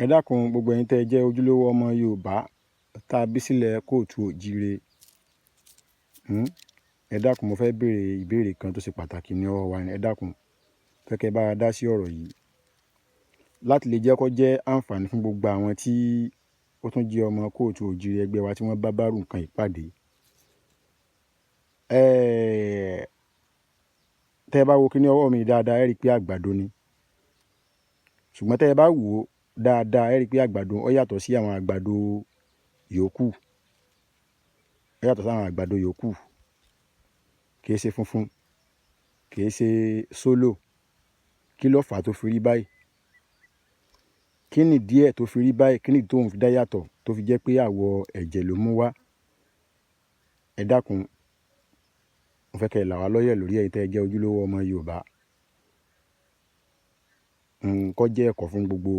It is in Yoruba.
Ẹ dákun, gbogbo ẹ̀yin tẹ́ ẹ jẹ́ ojúlówó ọmọ Yorùbá tá a bí sílẹ̀ kóòtù òjíire, ẹ dákun, mo fẹ́ béèrè ìbéèrè kan tó ṣe pàtàkì ní ọwọ́ wa ni. Ẹ dákun, fẹ́ kẹ́ ẹ bá wa dá sí ọ̀rọ̀ yìí láti lè jẹ́ kó jẹ́ àǹfààní fún gbogbo àwọn tí ó tún jẹ́ ọmọ kóòtù òjíire ẹgbẹ́ wa tí wọ́n bá bárù nǹkan ìpàdé. Tẹ́ ẹ bá wo kíní ọwọ́ mi dáadáa, ẹ rí i pé àgbàdo ni. Ṣùgbọ́n tẹ́ ẹ bá wò ó dáadáa, ẹ rí i pé àgbàdo ó yàtọ̀ sí àwọn àgbàdo yòókù. Ó yàtọ̀ sí àwọn àgbàdo yòókù. Kì í ṣe funfun, kì í ṣe sólò. Kí ló fà á tó fi rí báyìí? Kí nìdí ẹ̀ tó fi rí báyìí? Kí nìdí tóun fi dá yàtọ̀ tó fi jẹ́ pé àwọ̀ ẹ̀jẹ̀ ló mú wá? Ẹ dákun, mo fẹ́ kẹ́ ẹ là wá lọ́yẹ̀ lórí ẹ̀yin tẹ́ ẹ jẹ́ ojúlówó ọmọ Yorùbá. Kó jẹ́ ẹ̀kọ́ fún gbogbo